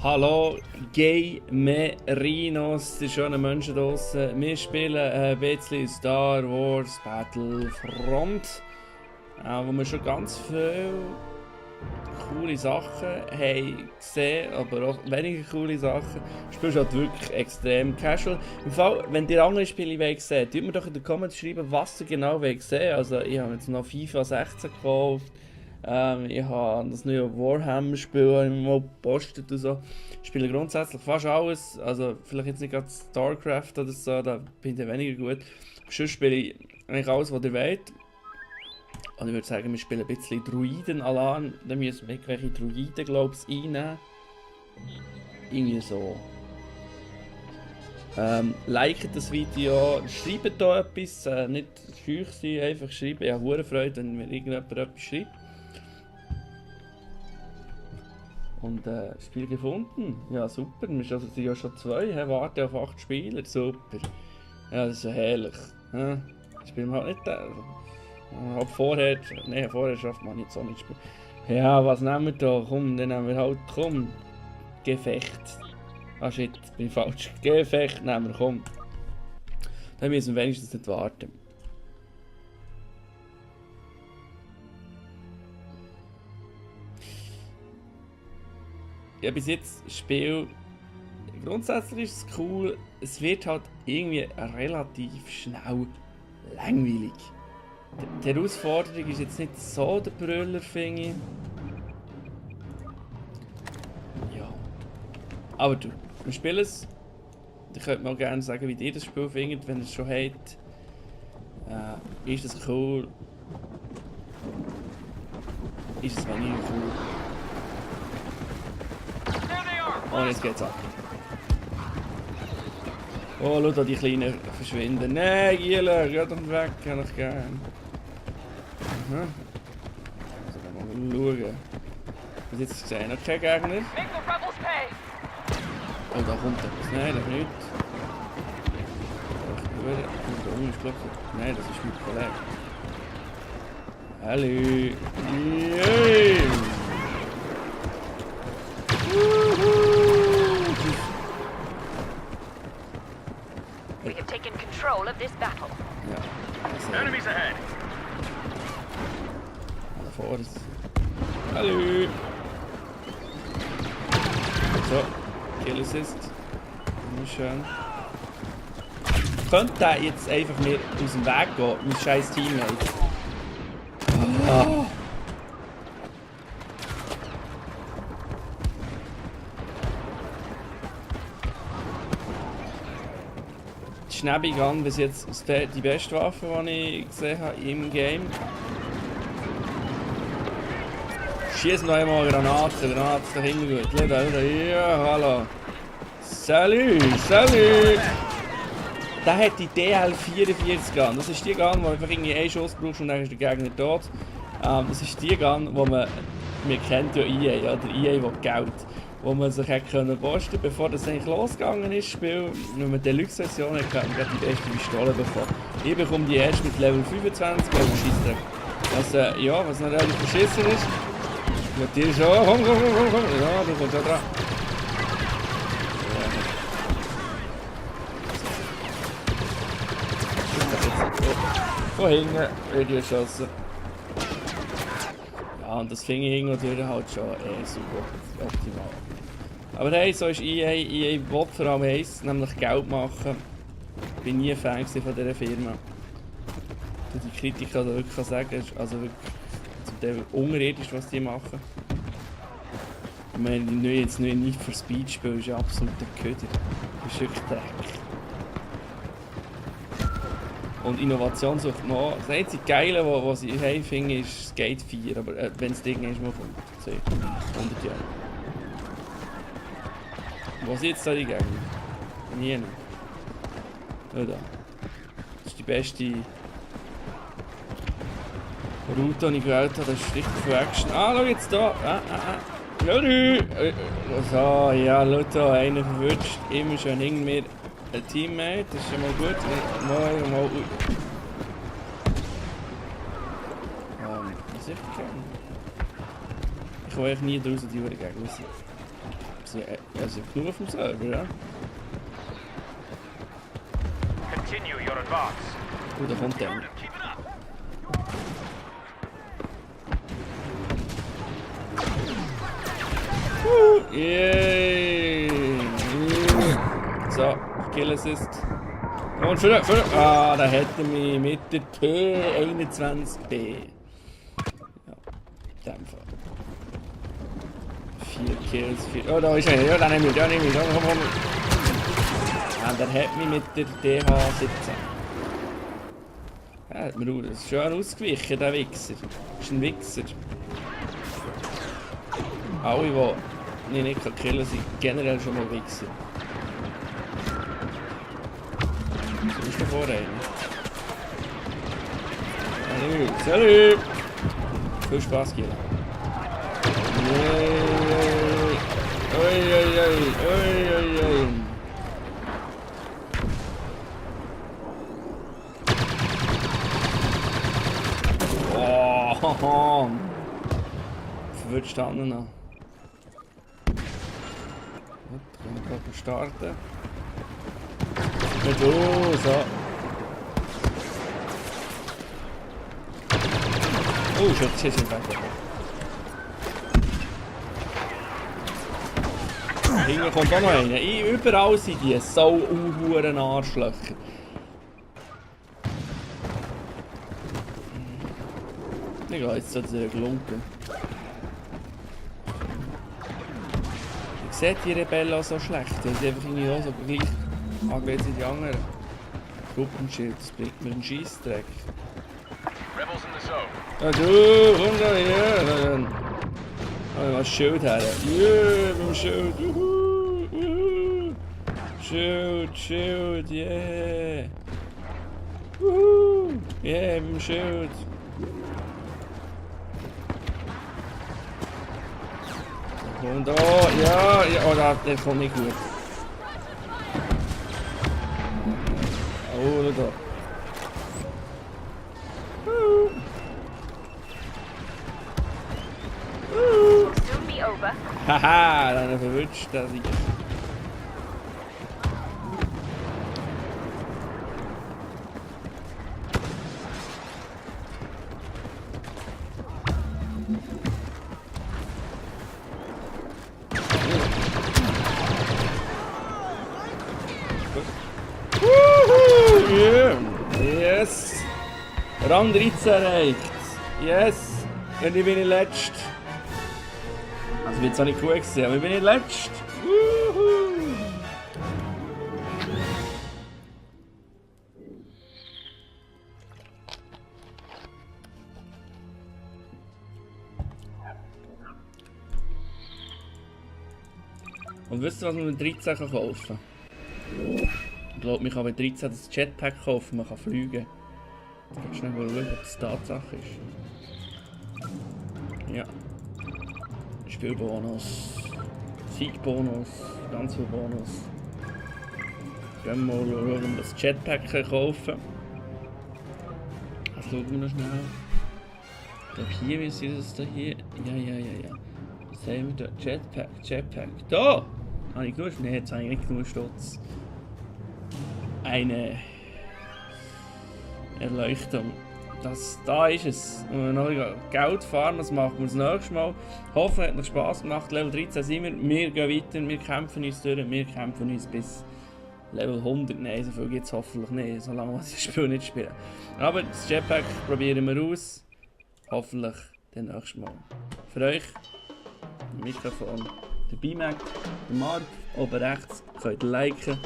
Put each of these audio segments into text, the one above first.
Hallo Gamerinos, die schönen Menschen draussen. Wir spielen ein bisschen Star Wars Battlefront, wo wir schon ganz viele coole Sachen haben gesehen, aber auch weniger coole Sachen. Du spielst halt wirklich extrem casual. Im Fall, wenn ihr andere Spiele wollt sehen, tut mir doch in den Comments schreiben, was ihr genau wollt sehen. Also ich habe jetzt noch FIFA 16 gekauft. Ich habe das neue Warhammer-Spiel mal gepostet und so. Ich spiele grundsätzlich fast alles. Also vielleicht jetzt nicht gerade StarCraft oder so, da bin ich weniger gut. Aber sonst spiele ich eigentlich alles, was ihr wollt. Und ich würde sagen, wir spielen ein bisschen Druiden-Alarm. Dann müssen wir irgendwelche Druiden, glaube ich, einnehmen. Irgendwie so. Liket das Video, schreibt da etwas, nicht scheu sein, einfach schreiben. Ich habe hure Freude, wenn mir irgendjemand etwas schreibt. Und Spiel gefunden. Ja, super. Wir sind ja schon 2. Warte auf 8 Spieler. Super. Ja, das ist ja herrlich. Spielen wir halt nicht. Halt vorher. Nein, vorher schafft man nicht so nicht spielen. Ja, was nehmen wir da? Komm, dann nehmen wir halt. Komm. Gefecht. Ah shit, bin falsch. Gefecht nehmen wir, komm. Dann müssen wir wenigstens nicht warten. Ja, bis jetzt das Spiel, grundsätzlich ist es cool, es wird halt irgendwie relativ schnell langweilig. Die Herausforderung ist jetzt nicht so der Brüller, finde ich. Ja. Aber du, wir spielen es. Ihr könnt mir auch gerne sagen, wie ihr das Spiel findet, wenn ihr es schon habt. Ist es cool? Ist es weniger cool? Und jetzt geht's ab. Oh, schau da die Kleinen verschwinden. Nein, Giele, geh doch weg, kann ich gern. Also, dann mal schauen. Was jetzt gesehen? Noch kein Gegner. Oh, da kommt etwas. Nein, das nicht. Da unten ist, glaube ich. Nein, das ist mein Kollege. Hallo. Yay. We have taken control of this battle. Ja. Also, Enemies ahead. da vorne. Hallo. So, Kill Assist. Schön. Könnte der jetzt einfach mir aus dem Weg gehen, mein scheiß Teammate? Oh. Die Schnäbi-Gun bis jetzt die beste Waffe, die ich gesehen habe im Game. Schieß noch einmal Granaten, Granaten ist doch immer gut. Ja, hallo. Salut, salut! Der hat die DL44 Gun. Das ist die Gun, wo einfach irgendwie einen Schuss brauchst und dann ist der Gegner tot. Das ist die Gun, wo man kennt ja EA, oder EA will Geld. Wo man sich hätte können posten, bevor das eigentlich losgegangen ist, Spiel, wenn man die Deluxe-Version hat, hat man die beste Pistole bekommen. Ich bekomme die erst mit Level 25, also Scheissdreck. Also, ja, was noch relativ beschissen ist. Mit dir schon. Komm. Ja, du kommst auch dran. Von hinten wird geschossen. Ja, und das finde ich irgendwie halt schon super optimal. Aber hey, so ist EA. EA will vor allem eins, nämlich Geld machen. Ich bin nie ein Fan von dieser Firma. Die Kritiker da wirklich sagen, ist also wirklich zum Teil unterirdisch, was die machen. Ich meine, jetzt nicht für Speed spielen, ist ja absolut der Köder. Das ist wirklich Dreck. Und Innovation sucht noch. Das einzige Geile, was ich hey, finde, ist Skate 4. Aber wenn es Ding ist, mal kommt, 100 Jahre. Wo sind jetzt da die Gegner? Nie. Nur da. Das ist die beste Route, die ich gewählt habe. Das ist richtig viel Action. Ah, schau jetzt da. So, ja, schau da. Einer verwünscht. Immer schon hinter mir ein Teammate. Das ist schon mal gut. Mal. Was ist ich komme eigentlich nie draußen, die Gegner sind. Also genug auf dem Server, ja? Continue your advance. Oh, da kommt der. Keep it up. Yay! So, Kill Assist. Und für. Ah, da hätte mich mit der P21B. Ja, in dem Fall. 4 Kills, 4. Oh, da ist er. Ja, da nehme ich. Komm. Ja, der hat mich mit der DH17. Ja, hat mir schön ausgewichen, der Wichser. Das ist ein Wichser. Alle, die nicht killen, sind generell schon mal Wichser. So ist der vorne. Salut! Viel Spaß, Gila. Oi. Oh, verwirrt standen noch. Gut, können wir gerade starten. Nicht so. Oh, shit, weg. Hinten kommt auch noch einer. Überall sind die so unhuren Arschlöcher. Ich gehe jetzt so zu der Glunke. Ich sehe die Rebellen auch so schlecht. Die sind einfach irgendwie auch so gleich angelegt wie die anderen. Gruppenschild, das bringt mir einen Scheissdreck. Rebels in the zone. Ja, du, komm da her. Oh, ich mach das Schild her. Yeah, beim Schild. Juhu. Schild, yeah. Juhu. Yeah, beim Schild. Und ja, oh, der kommt nicht gut. Oh, da. Soon be over. Haha, dann verwünscht er sich. Yeah. Yes! Rang 13 erreicht. Yes! Und ich bin letzt. Also wird es auch nicht gut gewesen, aber ich bin letzt. Und wisst ihr, was man mit 13 kaufen kann? Ich glaube, man kann mit 13 das Jetpack kaufen, man kann fliegen. Ich kann schnell mal schauen, ob das Tatsache ist. Ja. Spielbonus, Siegbonus, ganz viel Bonus. Gehen wir mal schauen, ob wir das Jetpack kaufen. Also schauen wir noch schnell. Ich glaube, hier müsste das da hier. Ja. Was haben wir da? Jetpack. Da! Habe ich genug? Nein, jetzt habe ich nicht genug Stutz. Eine Erleuchtung. Da ist es. Und wenn wir noch Geld fahren, das machen wir das nächste Mal. Hoffen, es hat noch Spass gemacht. Level 13 sind wir. Wir gehen weiter, wir kämpfen uns durch. Wir kämpfen uns bis Level 100. Nein, so viel gibt es hoffentlich nicht, solange wir das Spiel nicht spielen. Aber das Jetpack probieren wir aus. Hoffentlich den nächsten Mal. Für euch, das Mikrofon, der BMAC, der Marc, oben rechts, könnt ihr liken.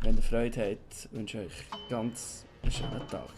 Wenn ihr Freude habt, wünsche ich euch ganz einen schönen Tag.